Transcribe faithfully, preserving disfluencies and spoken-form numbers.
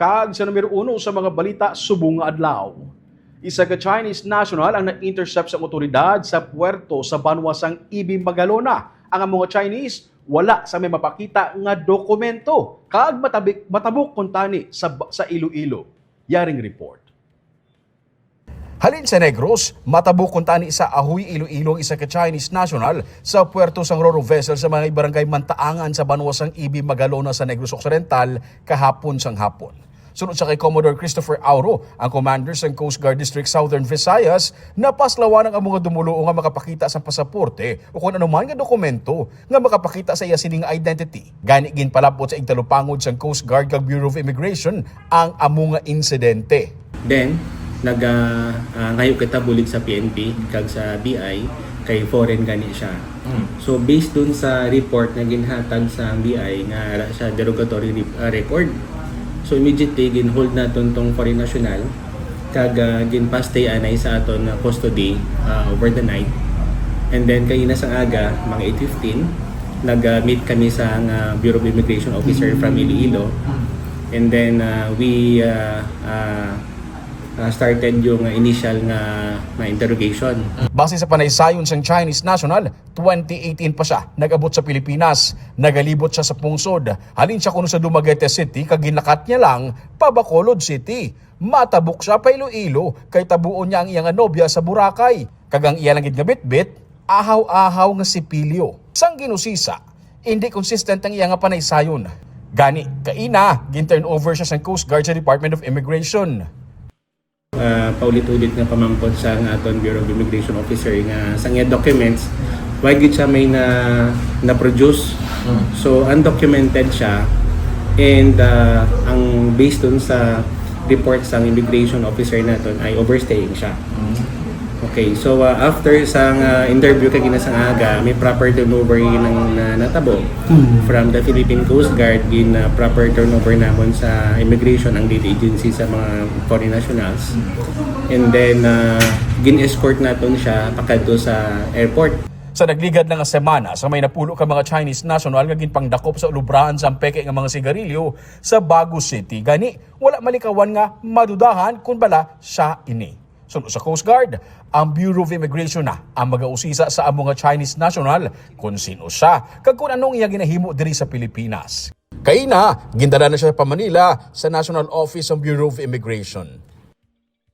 Kag sa numero uno sa mga balita subong nga adlaw, isa ka Chinese national ang na-intercept sang awtoridad sa puerto sa banwa sang Ibi Magalona. Ang amo nga Chinese wala sa may mapakita nga dokumento kag matabik, matabok kuntani sa, sa Iloilo. Yaring report. Halin sa Negros, matabok kuntani sa Ajuy, Iloilo ang isa ka Chinese national sa puerto sang ro-ro vessel sa may barangay Mantaangan sa banwa sang Ibi, Magalona sa Negros Occidental kahapon sang hapon. Sunod sa kay Commodore Christopher Auro, ang commander sang Coast Guard District Southern Visayas, napaslawan ang amo nga dumoluo nga makapakita sang pasaporte o kon anuman nga dokumento nga makapakita sa iya sining identity. Gani ginpalab-ot sa igtalupangod sang Coast Guard kag Bureau of Immigration ang amo nga insidente. Then, nag, ah, ah, ngayo kita bulig sa P N P kag sa B I kay foreign gani siya. Mm. So, based dun sa report nga ginhatag sa B I nga ara siya derogatory re-, ah, record, so immediately ginhold naton tong foreign national kag, ah, ginpa-stay anay sa aton, ah, custody, ah, over the night. And then kaina sang aga, mga eight fifteen, nag, ah, meet kami sa, ah, Bureau of Immigration officer from Iloilo. And then, ah, we, ah, ah, ah, started yung initial nga, nga interrogation. Base sa panaysayon sang Chinese national, twenty eighteen pa siya nag-abot sa Pilipinas. Nagalibot siya sa pungsod. Halin siya kuno sa Dumaguete City kag ginakat niya lang pa Bacolod City. Matabok siya pa Iloilo kay tabuon niya ang iya nga nobya sa Boracay. Kag ang iya lang gid nga bitbit, ahaw-ahaw nga sipilyo. Sang ginusisa, hindi consistent ang iya nga panaysayon. Gani, kaina, gin-turn over siya sang Coast Guard sa Department of Immigration. Ah, paulit-ulit nga pamangkot sa nga aton Bureau of Immigration officer nga sa iya documents, why gid siya may na, na-produce. Mm. So, undocumented siya, and, ah, ang based dun sa report sa immigration officer naton ay overstaying siya. Mm. Okay, so, ah, after sa nga interview kay ginasang aga, may proper turnover yung na, natabo. Mm. From the Philippine Coast Guard, gin, ah, proper turnover namon sa immigration ang lead agency sa mga foreign nationals. And then, ah, gin-escort naton siya pakadto sa airport. Sa nagligad na nga semana, sa may napulo ka mga Chinese national nga ginpangdakop sa ulubrahan sang peke nga mga sigarilyo sa Bago City. Gani, wala malikawan nga madudahan kon bala siya ini. Suno sa Coast Guard, ang Bureau of Immigration na ang magausisa sa amo nga Chinese national kon sin-o siya kag kon ano ang iya ginahimo diri sa Pilipinas. Kaina, gindala na siya pa Manila sa National Office sang Bureau of Immigration.